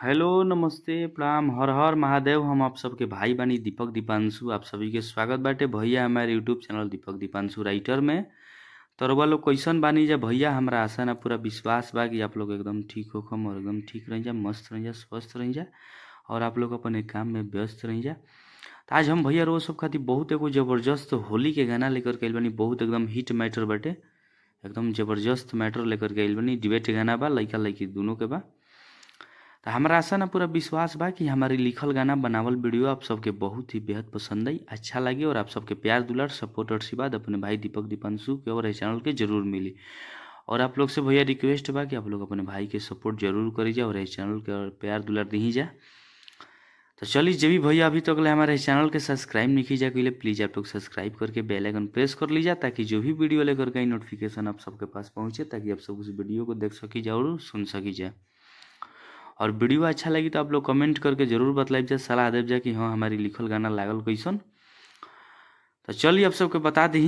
Hello, नमस्ते, प्रणाम, हर हर महादेव। हम आप सबके भाई बानी दीपक दीपांशु। आप सभी के स्वागत बाटे भैया हमारे YouTube channel Deepak Deepanshu writer में। तो रउआ लोग कैसन बानी जा भैया? हमरा आशा ना पूरा विश्वास बा कि आप लोग एकदम ठीक होखम और एकदम ठीक रही जा, मस्त रही जा, स्वस्थ रही जा और आप लोग अपने काम में व्यस्त रही जा। तो आज हम भैया रोज सब खातिर बहुत एगो ज़बरदस्त होली के गाना लेकर के आइल बानी। बहुत एकदम हिट मैटर बाटे, एकदम ज़बरदस्त मैटर लेकर के आइल बानी। डिबेट गाना बा, लइका लइकी दुनों के बा। तो हमारा आशा ना पूरा विश्वास बा कि हमारी लिखल गाना बनावल वीडियो आप सबके बहुत ही बेहद पसंद आई, अच्छा लगी और आप सबके प्यार दुलार सपोर्ट और आशीर्वाद अपने भाई दीपक दीपांशु के और चैनल के जरूर मिली। और आप लोग से भैया रिक्वेस्ट बा कि आप लोग अपने भाई के सपोर्ट जरूर करी जा और चैनल के और प्यार दुलार दी जा। तो चलिए, जब भी भैया अभी तक ले हमारे चैनल के सब्सक्राइब नहीं की जा के प्लीज़ आप लोग सब्सक्राइब करके बेल आइकन प्रेस कर लीजिए, ताकि जो भी वीडियो लेकर के नोटिफिकेशन आप सबके पास पहुँचे, ताकि आप सब उस वीडियो को देख सकी जा और सुन सकी जा। और वीडियो अच्छा लगी तो आप लोग कमेंट करके जरूर बतलाइब जा, सलाह देव जा कि हाँ हमारी लिखल गाना लागल कैसन। तो चलिए, आप सबके बता दी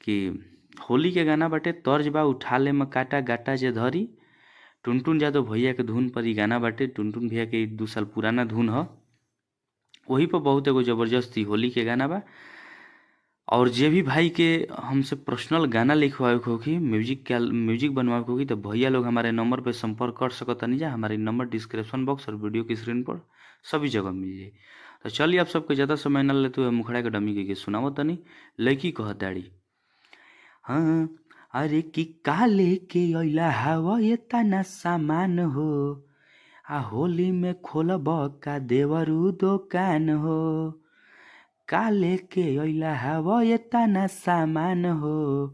कि होली के गाना बाटे, तर्ज बा उठा ले में काटा गाटा जे धरी। टुनटुन यादव भैया के धुन पर ई गाना बाटे। टुनटुन भैया के 2 साल पुराना धुन ह, वही पर बहुत एगो ज़बरदस्त होली के गाना बा। और जे भी भाई के हमसे पर्सनल गाना लिखवावे के होखी, म्यूजिक बनवावे के होखी, तो भैया लोग हमारे नंबर पे संपर्क कर सकतनी जा। हमारे नंबर डिस्क्रिप्शन बॉक्स और वीडियो की स्क्रीन पर सभी जगह मिल जाई। तो चलिए, आप सबके ज़्यादा समय न लेते हुए मुखड़ा के डमी के सुनावो तनी। लड़की कहत दाड़ी, हाँ अरे कि काले के अइला हवा ये तना सामान हो, आ होली में खोलब का देवरू दुकान हो। काले के अइला हवा ये तना सामान हो,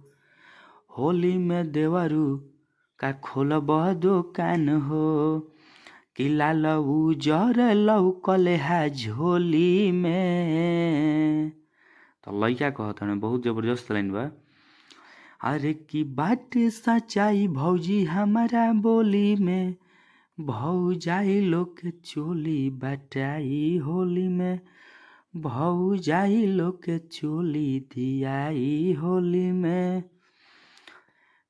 होली में देवरू का खोलब दुकान हो। कि लाल उजर लौकले हा झोली में। तो लइका कहत हन, बहुत जबरदस्त लाइन बा। अरे की बात सच्चाई भौजी हमारा बोली में, भौजाई लोग के चोली बटाई होली में, भौजाई लोग के चोली दियाई होली में,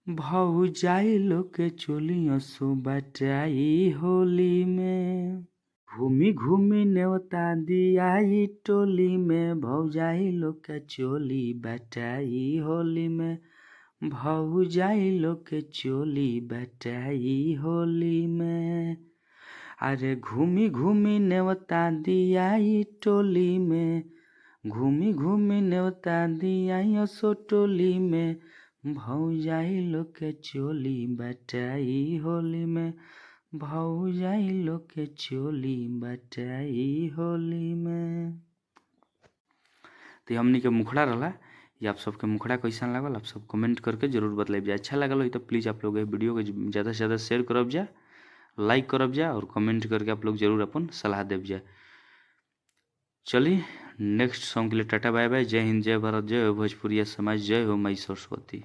भौजाई लोग के चोली सो बटाई होली में। घूमी घूमी नेवता दियाई टोली में, भौजाई लोग के चोली बटाई होली में, भौजाई लोग के चोली बटाई होली में। अरे घूमी घूमी नेवता दियाई टोली में, घूमी घूमी नेवता दियाई सो टोली में, भौजाई लोग के चोली बटाई होली में, भौजाई लोग के चोली बटाई होली में। तो हमनी के मुखड़ा रहा, ये आप सबके मुखड़ा कैसन लागल आप सब कमेंट करके जरूर बतलाइब जा। अच्छा लागल हो तो प्लीज़ आप लोग वीडियो के ज़्यादा से ज़्यादा शेयर करब जा, लाइक करब जा और कमेंट करके आप लोग जरूर अपन सलाह देव जा। चलिए नेक्स्ट सॉन्ग के लिए टाटा बाय बाय। जय हिंद, जय भारत, जय हो भोजपुरिया समाज, जय हो माई सरस्वती।